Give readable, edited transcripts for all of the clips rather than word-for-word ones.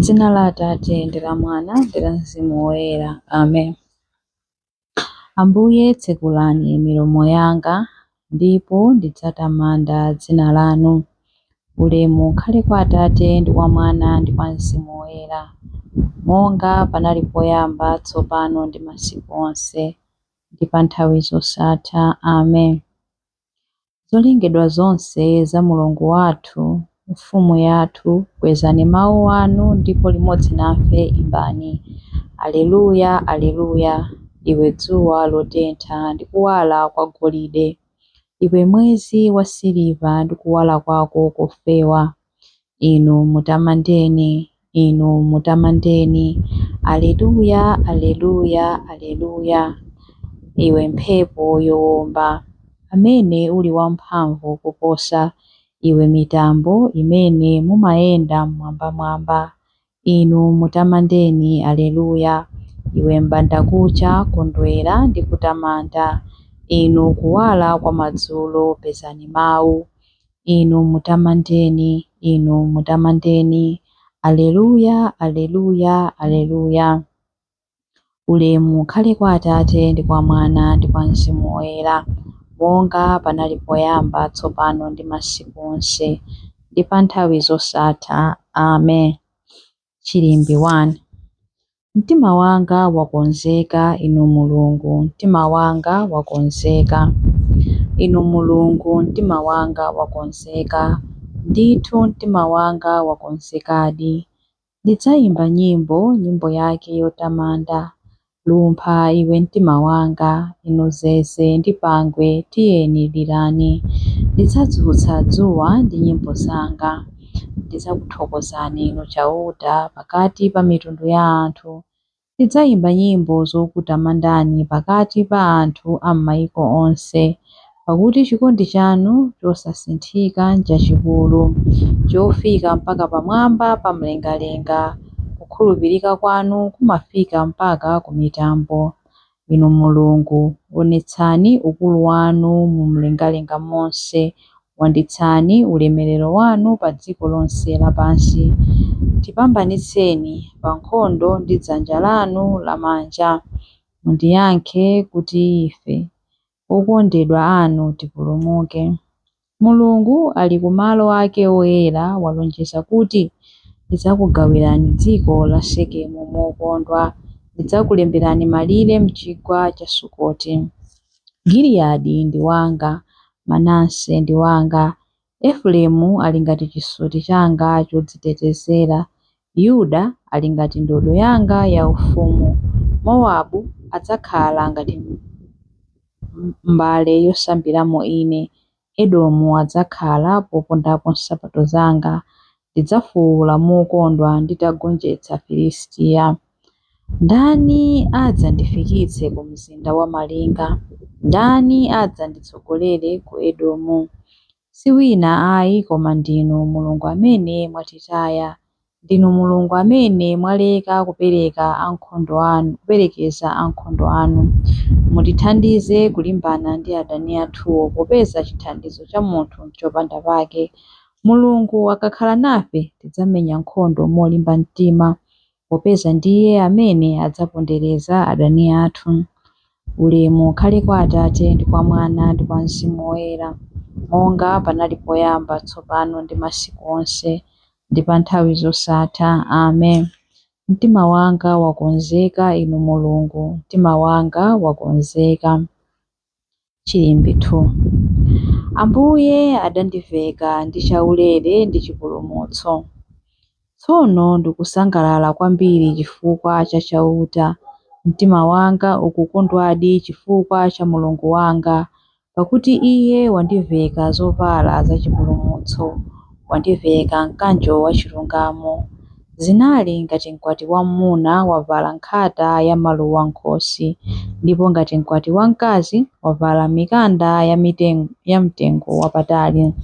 Dzina la Atate ndi la Mwana ndi la Mzimu Woyera. Amen. Ambuye, tsekulani milomo yanga, ndipo ndidzatamanda dzina lanu. Ulemu ukhale kwa Atate ndi kwa Mwana ndi kwa Mzimu Woyera, monga panali poyamba, tsopano ndi masiku onse, ndi pa nthawi zosatha. Amen. Zolengedwa zonse za Mulungu wathu, Mfumu yathu, kwezani mawu anu ndipo limodzi nafe imbani. Aleluya, Aleluya, iwe dzuwa lotentha ndi kuwala kwa golide, iwe mwezi wasiliva ndi kuwala kwako kofewa. Inu mutamandeni, inu mutamandeni. Aleluya, Aleluya, Aleluya. Iwe mphepo yowomba, amene uli wamphamvu kuposa, iwe mitambo imene mumayenda mmwambamwamba. Inu mutamandeni, Aleluya. Iwe m'bandakucha, kondwera ndi kutamanda. Inu kuwala kwa madzulo, pezani mawu. Inu mutamandeni, inu mutamandeni. Aleluya, Aleluya, Aleluya. Ulemu ukhale kwa Atate ndi kwa Mwana ndi kwa Mzimu Woyera, monga panali poyamba, tsopano ndi masiku onse, ndi pa nthawi zosatha. Amen. Chilimbi 1. Mtima wanga wakonzeka, Inu Mulungu, mtima wanga wakonzeka. Inu Mulungu, mtima wanga wakonzeka. Ndithu mtima wanga wakonzekadi. Ndidzayimba nyimbo, nyimbo yake yotamanda. Lumpha iwe mtima wanga, inu zeze ndi pangwe, tiyeni lirani. Ndidzadzutsa dzuwa ndi nyimbo zanga. Ndidzakuthokozani Inu Chauta pakati pa mitundu ya anthu. Ndidzayimba nyimbo zokutamandani pakati pa anthu a m'mayiko onse, pakuti chikondi chanu chosasinthika n'chachikulu, chofika mpaka pamwamba pa mlengalenga. Kukhulupirika kwanu kumafika mpaka ku mitambo. Inu Mulungu, onetsani ukulu wanu mu mlengalenga monse, wanditsani ulemerero wanu pa dziko lonse lapansi. Tipambanitseni pa nkhondo ndi dzanja lanu lamanja. Mundiyankhe kuti ife, okondedwa anu, tipulumuke. Mulungu ali ku malo ake oyera, walonjeza kuti, ndidzakugawirani dziko la Sekemu mokondwa, ndidzakulemberani malire m'chigwa cha Sukoti. Giliyadi ndi wanga, Manase ndi wanga, Efereimu ali ngati chisoti changa chodzitetezera, Yuda ali ngati ndodo yanga yaufumu, Mowabu adzakhala ngati mbale yosambiramo ine, Edomu adzakhala popondapo nsapato zanga. Ndidzafuwula mokondwa nditagonjetsa Filisitiya. Ndani adzandifikitse ku mzinda wamalinga? Ndani adzanditsogolere ku Edomu? Si wina ayi koma ndinu Mulungu amene mwatitaya, ndinu Mulungu amene mwaleka kuperekeza ankhondo anu. Mutithandize kulimbana ndi adani athuwo, popeza chithandizo cha munthu n'chopanda pake. Mulungu akakhala nafe, tidzamenya nkhondo molimba mtima, popeza ndiye amene adzapondereza adani athu. Ulemu ukhale kwa Atate ndi kwa Mwana ndi kwa Mzimu Woyera, monga panali poyamba, tsopano ndi masiku onse, ndi pa nthawi zosatha. Amen. Mtima wanga wakonzeka, Inu Mulungu, mtima wanga wakonzeka. Chilimbi 2. Ambuye adandiveka ndi chaulere ndi chipulumutso. Tsono ndikusangalala kwambiri chifukwa cha Chauta, mtima wanga ukukondwadi chifukwa cha Mulungu wanga, pakuti Iye wandiveka zovala zachipulumutso, wandiveka mkanjo wachilungamo. Zinali ngati mkwati wamwamuna wavala nkhata ya maluwa m'khosi, ndipo ngati mkwati wamkazi wavala mikanda ya mtengo wapatali.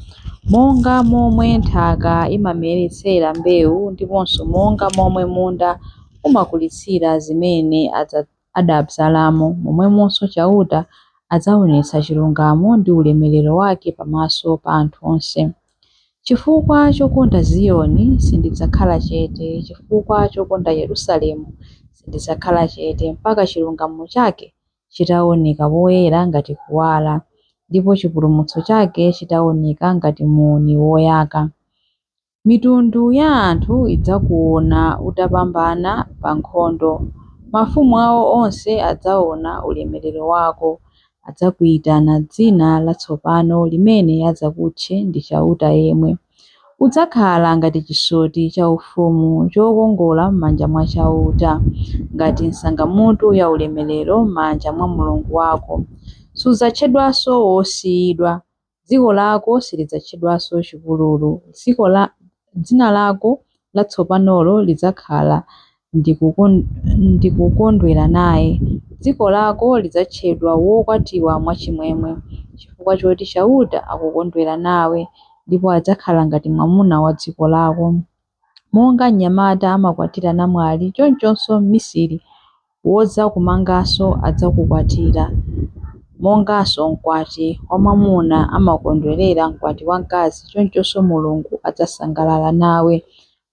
Monga momwe nthaka imameretsera mbewu, ndiponso monga momwe munda umakulitsira zimene adabzalamo, momwemonso Chauta adzaonetsa chilungamo ndi ulemerero wake pamaso pa anthu onse. Chifukwa chokonda Ziyoni sindidzakhala chete, chifukwa chokonda Yerusalemu sindidzakhala chete, mpaka chilungamo chake chitaoneka poyera ngati kuwala, ndipo chipulumutso chake chitaoneka ngati muuni woyaka. Mitundu ya anthu idzakuona utapambana pa nkhondo. Mafumu awo onse adzaona ulemerero wako. Adzakuyitana dzina latsopano limene adzakutche ndi Chauta yemwe. Udzakhala ngati chisoti chaufumu chokongola m'manja mwa Chauta, ngati nsangamutu yaulemerero m'manja mwa Mulungu wako. Sudzatchedwanso wosiyidwa, dziko lako silidzatchedwanso chipululu. Dzina lako latsopanolo lidzakhala Ndikukondwera naye. Dziko lako lidzatchedwa Wokwatiwa Mwachimwemwe, chifukwa choti Chauta akukondwera nawe, ndipo adzakhala ngati mwamuna wa dziko lako. Monga mnyamata amakwatira namwali, chonchonso mmisiri wodzakumanganso adzakukwatira. Monganso mkwati wamwamuna amakondwerera mkwati wamkazi, chonchonso Mulungu adzasangalala nawe.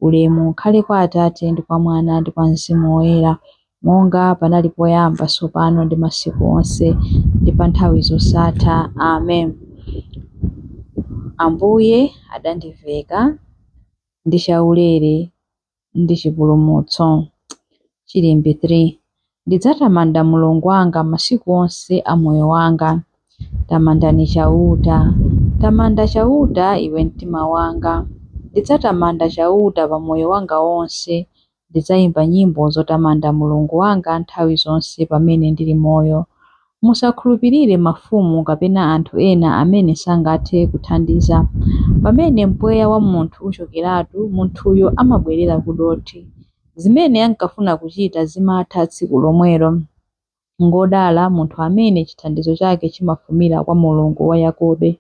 Ulemu ukhale kwa Atate ndi kwa Mwana ndi kwa Mzimu Woyera, monga panali poyamba, tsopano ndi masiku onse, ndi pa nthawi zosatha. Amen. Ambuye adandiveka ndi chaulere ndi chipulumutso. Chilimbi 3. Ndidzatamanda Mulungu wanga masiku onse a moyo wanga. Tamandani Chauta. Tamanda Chauta, iwe mtima wanga. Ndidzatamanda Chauta pa moyo wanga wonse. Ndidzayimba nyimbo zotamanda Mulungu wanga nthawi zonse pamene ndili moyo. Musakhulupirire mafumu kapena anthu ena amene sangathe kuthandiza. Pamene mpweya wa munthu uchokeratu, munthuyo amabwerera ku dothi. Zimene ankafuna kuchita zimatha tsiku lomwelo. Ngodala munthu amene chithandizo chake chimafumira kwa Mulungu wa Yakobe,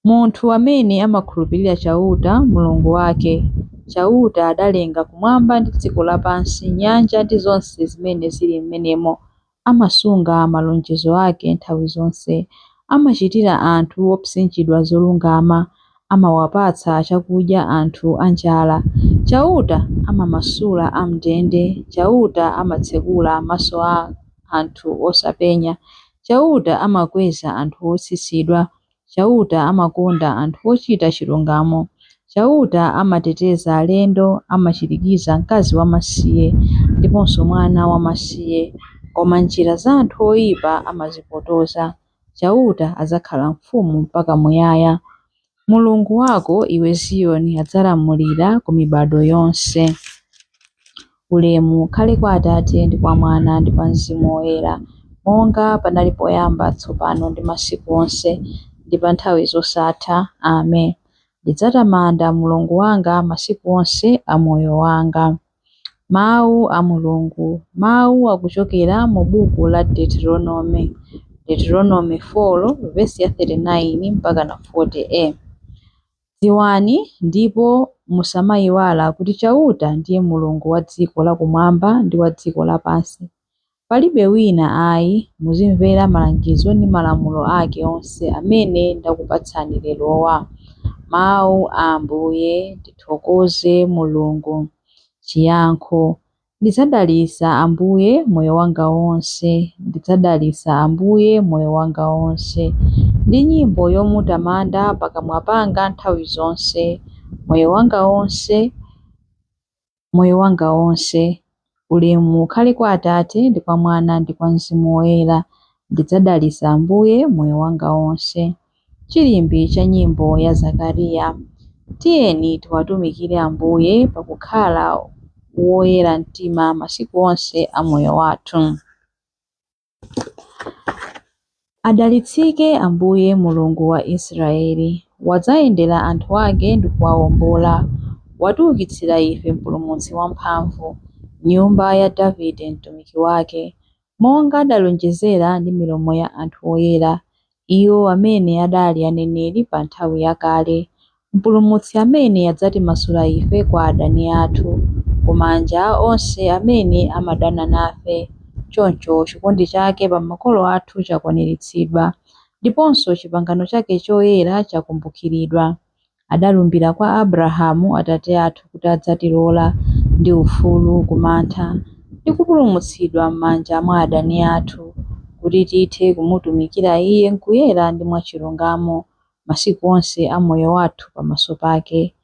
munthu amene amakhulupirira Chauta, Mulungu wake. Chauta adalenga kumwamba ndi dziko lapansi, nyanja ndi zonse zimene zili m'menemo. Amasunga malonjezo ake nthawi zonse. Amachitira anthu opsinjidwa zolungama, amawapatsa chakudya anthu anjala. Chauta amamasula am'ndende, Chauta amatsekula maso a anthu osapenya. Chauta amakweza anthu otsitsidwa, Chauta amakonda anthu ochita chilungamo. Chauta amateteza alendo, amachirikiza mkazi wamasiye ndiponso mwana wamasiye, koma njira za anthu oyipa amazipotoza. Chauta adzakhala mfumu mpaka muyaya. Mulungu wako, iwe Ziyoni, adzalamulira ku mibado yonse. Ulemu ukhale kwa Atate ndi kwa Mwana ndi kwa Mzimu Woyera, monga panali poyamba, tsopano ndi masiku onse, ndi pa nthawi zosatha. Amen. Ndidzatamanda Mulungu wanga masiku onse a moyo wanga. Mawu a Mulungu. Mawu akuchokera mu buku la Deuteronome. Deuteronome 4, vesi ya 39 mpaka na 40a. Dziwani ndipo musamayiwala kuti Chauta ndiye Mulungu wa dziko lakumwamba ndi wa dziko lapansi. Palibe wina ayi. Muzimvera malangizo ndi malamulo ake onse amene ndakupatsani lerowa. Mawu a Ambuye. Tithokoze Mulungu. Chiyankho. Ndidzadalitsa Ambuye moyo wanga wonse, ndidzadalitsa Ambuye moyo wanga wonse, ndi nyimbo yomutamanda pakamwa panga nthawi zonse, moyo wanga wonse, moyo wanga wonse. Ulemu ukhale kwa Atate ndi kwa Mwana ndi kwa Mzimu Woyera. Ndidzadalitsa Ambuye moyo wanga wonse. Chilimbi cha nyimbo ya Zakariya. Tiyeni tiwatumikire Ambuye pakukhala woyera mtima masiku onse a moyo wathu. Adalitsike Ambuye Mulungu wa Israeli, wadzayendera anthu ake ndi kuwawombola. Watiukitsira ife Mpulumutsi wamphamvu, m'nyumba ya Davide mtumiki wake, monga adalonjezera ndi milomo ya anthu oyera, iwo amene adali aneneri pa nthawi yakale. Mpulumutsi amene adzatimasula ife kwa adani athu, ku manja a onse amene amadana nafe. Choncho chikondi chake pa makolo athu chakwaniritsidwa, ndiponso chipangano chake choyera chakumbukiridwa. Adalumbira kwa Abrahamu atate athu kuti adzatilola ndi ufulu ku mantha, ndi kupulumutsidwa m'manja mwa adani athu, kuti tithe kumutumikira Iye m'kuyera ndi mwachilungamo masiku onse a moyo wathu pamaso pake.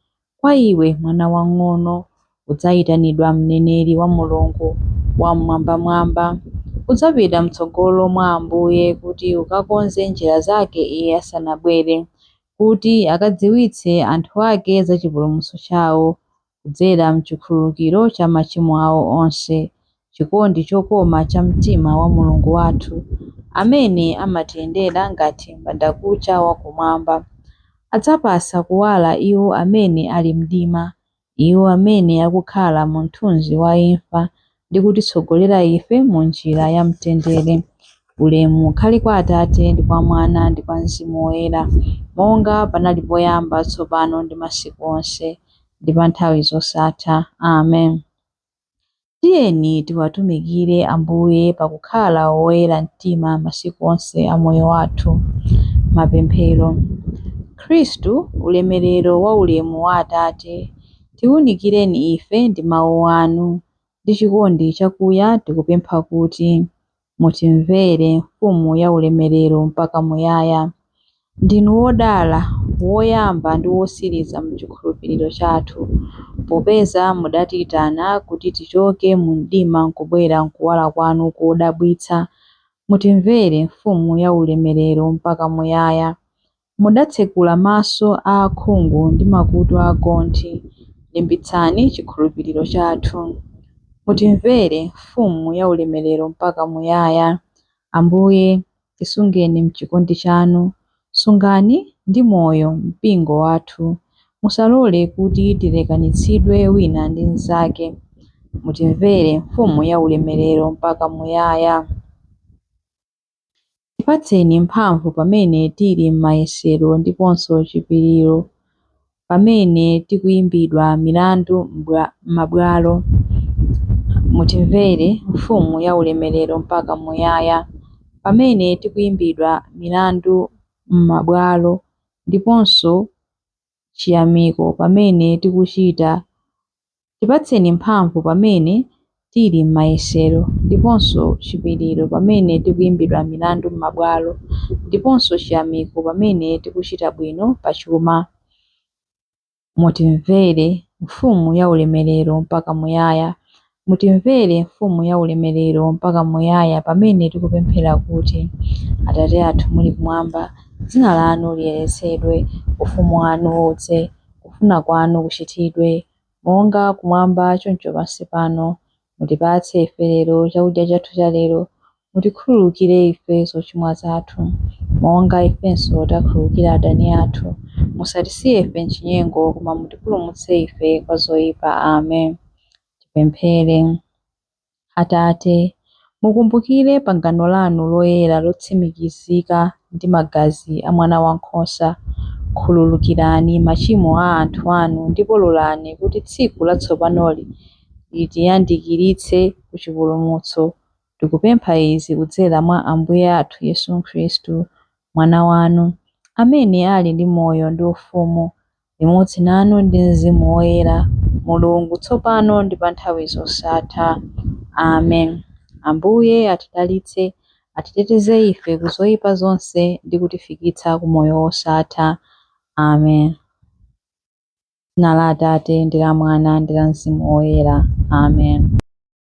Kwa iwe, mwana wamng'ono, udzayitanidwa mneneri wa Mulungu Wammwambamwamba. Udzapita m'tsogolo mwa Ambuye kuti ukakonze njira zake Iye asanabwere, kuti akadziwitse anthu ake za chipulumutso chawo, kudzera m'chikhululukiro cha machimo awo onse, chikondi chokoma cha mtima wa Mulungu wathu, amene amatiyendera ngati m'bandakucha wakumwamba. Adzapatsa kuwala iwo amene ali mdima, iwo amene akukhala mu mthunzi wa imfa, ndi kutitsogolera ife mu njira ya mtendere. Ulemu ukhale kwa Atate ndi kwa Mwana ndi kwa Mzimu Woyera, monga panali poyamba, tsopano ndi masiku onse, ndi pa nthawi zosatha. Amen. Tiyeni tiwatumikire Ambuye pakukhala woyera mtima masiku onse a moyo wathu. Mapemphero. Khristu, ulemerero wa ulemu wa Atate, tiwunikireni ife ndi mawu anu. Ndi chikondi chakuya tikupempha kuti mutimvere, Mfumu ya ulemerero mpaka muyaya. Ndinu wodala, woyamba ndi wotsiriza m'chikhulupiriro chathu, popeza mudatiyitana kuti tichoke mu mdima nkubwera m'kuwala kwanu kodabwitsa. Mutimvere, Mfumu ya ulemerero mpaka muyaya. Mudatsekula maso a akhungu ndi makutu a agonthi. Limbitsani chikhulupiriro chathu. Mutimvere, Mfumu ya ulemerero mpaka muyaya. Ambuye, tisungeni m'chikondi chanu. Sungani ndi moyo mpingo wathu. Musalole kuti tilekanitsidwe wina ndi mnzake. Mutimvere, Mfumu ya ulemerero mpaka muyaya. Tipatseni mphamvu pamene tili m'mayesero ndiponso chipiriro pamene tikuyimbidwa milandu m'mabwalo. Mutimvere, Mfumu ya ulemerero mpaka muyaya. Pamene tikuyimbidwa milandu m'mabwalo ndiponso chiyamiko pamene tikuchita. Tipatseni mphamvu pamene tili m'mayesero ndiponso chipiriro pamene tikuyimbidwa milandu m'mabwalo ndiponso chiyamiko pamene tikuchita bwino pachuma. Mutimvere, Mfumu ya ulemerero mpaka muyaya. Mutimvere, Mfumu ya ulemerero mpaka muyaya, pamene tikupemphera kuti, Atate athu muli kumwamba, dzina lanu liyeretsedwe, ufumu wanu udze, kufuna kwanu kuchitidwe, monga kumwamba choncho pansi pano. Mutipatse ife lero chakudya chathu cha lero. Mutikhululukire ife zochimwa zathu, monga ifenso takhululukira adani athu. Musatisiye ife m'chinyengo, koma mutipulumutse ife kwa zoyipa. Amen. Tipemphere. Atate, mukumbukire pangano lanu loyera lotsimikizika ndi magazi a Mwana Wankhosa. Khululukirani machimo a anthu anu ndipo lolani kuti tsiku latsopanoli litiyandikiritse ku chipulumutso. Tikupempha izi kudzera mwa Ambuye athu Yesu Khristu, Mwana wanu, amene ali ndi moyo ndi ufumu, limodzi nanu ndi Mzimu Woyera, Mulungu, tsopano ndi pa nthawi zosatha. Amen. Ambuye atidalitse, atiteteze ife ku zoyipa zonse ndi kutifikitsa ku moyo wosatha. Amen. Dzina la Atate ndi la Mwana ndi la Mzimu Woyera. Amen.